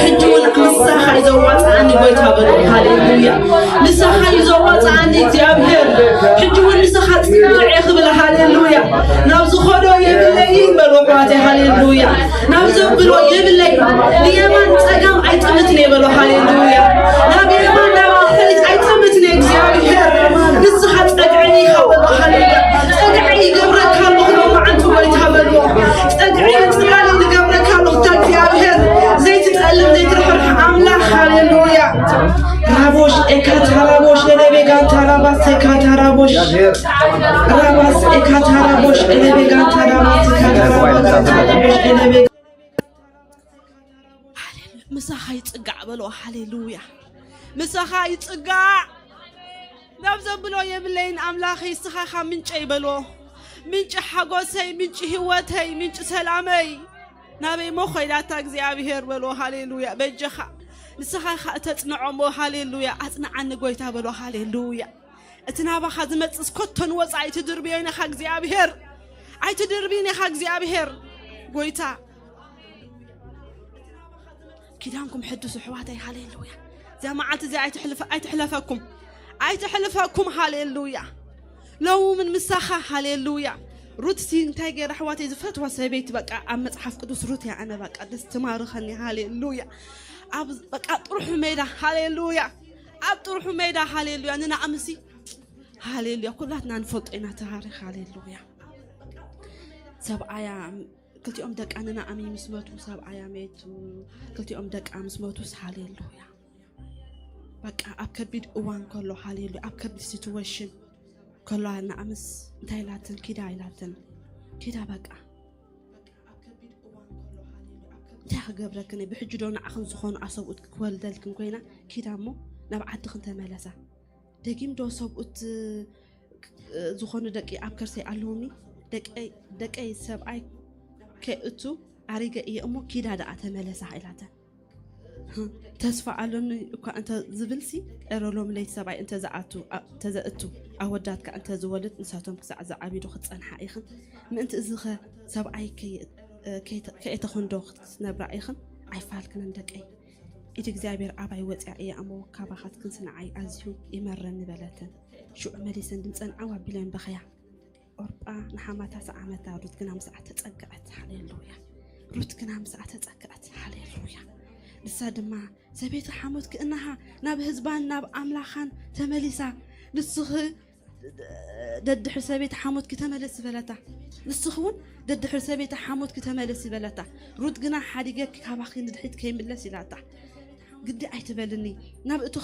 ሕጂ እውን ንስኻ እዩ ዘዋፅኣኒ ጎይታ በሎ። ሃሌሉያ። ንስኻ እዩ ዘዋፅኣኒ እግዚኣብሔር። ሕጂ እውን ንስኻ ፅንዕዕ ክብል። ሃሌሉያ። ናብ ዝኾዶ የብለይን በሎ ኣሕዋተይ። ሃሌሉያ። ናብ ዘብሎ የብለይ። ንየማን ጸጋም ኣይጥምትን እየ በሎ። ሃሌሉያ። ናብ የማን ናብ ድሕሪት ኣይጥምትን እየ እግዚኣብሔር። ንስኻ ጸግዕኒ ኢኻ በሎ። ሃሌሉያ። ጸግዒ ይገብረካ ኣለኹ ሎማዓንቲ ጎይታ በሎ። ጸግዒ ጽላል ይገብረካ ኣለኹ እታ እግዚኣብሔር። ዘይትጠልም ዘይትርሕርሕ ኣምላኽ። ሃሌሉያ። ራቦሽ ኤካታ ራቦሽ ለለቤጋንታ ራባስ ኤካታ ራቦሽ ራባስ ኤካታ ራቦሽ ለለቤጋንታ ራባስ ኤካታ ራባስ ኤካታ ራቦሽ ለለቤጋ ምሳኻ ይጽጋዕ በሎ። ሃሌሉያ። ምሳኻ ይጽጋዕ። ናብ ዘብሎ የብለይን ኣምላኸይ፣ ንስኻ ኢኻ ምንጨይ በሎ። ምንጪ ሓጎሰይ፣ ምንጪ ህይወተይ፣ ምንጪ ሰላመይ። ናበይ ሞ ኾይዳታ እግዚኣብሔር በሎ። ሃሌሉያ። በጀኻ ንስኻ ኢኻ እተጽንዖ ሞ። ሃሌሉያ። ኣጽንዓኒ ጎይታ በሎ። ሃሌሉያ። እቲ ናባኻ ዝመጽእስ ኮቶ ንወጻኢ ኣይትድርብዮን ኢኻ እግዚኣብሔር። ኣይትድርብይን ኢኻ እግዚኣብሔር። ጎይታ ኪዳንኩም ሕድሱ ኣሕዋተይ። ሃሌሉያ። እዚኣ መዓልቲ እዚኣ ኣይትሕልፈ-፣ ኣይትሕለፈኩም። ኣይትሕልፈኩም። ሃሌሉያ። ሎሚ ምን ምሳኻ። ሃሌሉያ። ሩት ሲ እንታይ ገይራ ኣሕዋተይ? ዝፈትዋ ሰበይቲ በቃ ኣብ መጽሓፍ ቅዱስ ሩት እያ። ኣነ በቃ ደስ ትማርኸኒ። ሃሌሉያ። ኣብ በቃ ጥርሑ ሜዳ። ሃሌሉያ። ኣብ ጥርሑ ሜዳ። ሃሌሉያ። ንናኣምሲ። ሃሌሉያ። ኩላትና ንፈልጦ ኢና ታሪኽ። ሃሌሉያ። ሰብኣያ ክልቲኦም ደቃ ንናኣሚ ምስ መቱ፣ ሰብኣያ መቱ። ክልቲኦም ደቃ ምስ መቱስ። ሃሌሉያ። በቃ ኣብ ከቢድ እዋን ከሎ። ሃሌሉያ። ኣብ ከቢድ ሲትዌሽን ከሎ ናኣምስ እንታይ ኢላትን? ኪዳ ኢላትን። ኪዳ በቃ እንታይ ክገብረክን? ብሕጂ ዶ ንዓኽን ዝኾኑ ኣሰብኡት ክወልደልክን ኮይና? ኪዳ እሞ ናብ ዓድኽን ተመለሳ። ደጊም ዶ ሰብኡት ዝኾኑ ደቂ ኣብ ከርሰይ ኣለውኒ? ደቀይ፣ ደቀይ ሰብኣይ ከእቱ ኣሪገ እየ እሞ ኪዳ ደኣ ተመለሳ ኢላተን። ተስፋ ኣሎኒ እኳ እንተ ዝብልሲ፣ ኤረ ሎም ለይቲ ሰብኣይ እንተ ዝኣቱ፣ ኣ-፣ እንተ ዘእቱ፣ ኣወዳት ከኣ እንተ ዝወልድ፣ ንሳቶም ክሳዕ ዝዓብዩ ዶ ክትጸንሓ ኢኽን? ምእንቲ እዚኸ ሰብኣይ ከየ-፣ ከየተ-፣ ከየተኽንዶ ክትነብራ ኢኽን? ኣይፋልክንን ደቀይ። ኢድ እግዚኣብሔር ኣባይ ወፂኣ እያ እሞ፣ ካባኻትክንስ ንዓይ ኣዝዩ ይመረኒ በለተን። ሽዑ መሊሰን ድምፀን ዓው ኣቢለን በኸያ። ኦርጳ ንሓማታ ሰዓመታ፣ ሩት ግና ምስኣ ተጸግዐት። ሃሌሉያ። ሩት ግና ምስኣ ተጸግዐት። ሃሌሉያ። ንሳ ድማ ሰበይቲ ሓሞትኪ እንሃ ናብ ህዝባን ናብ ኣምላኻን ተመሊሳ። ንስኺ ደድሕሪ ሰበይቲ ሓሞትኪ ተመለሲ በለታ። ንስኺ እውን ደድሕሪ ሰበይቲ ሓሞትኪ ተመለሲ በለታ። ሩት ግና ሓዲገኪ ካባኺ ንድሕሪት ከይምለስ ኢላታ። ግዲ ኣይትበልኒ። ናብ እቲ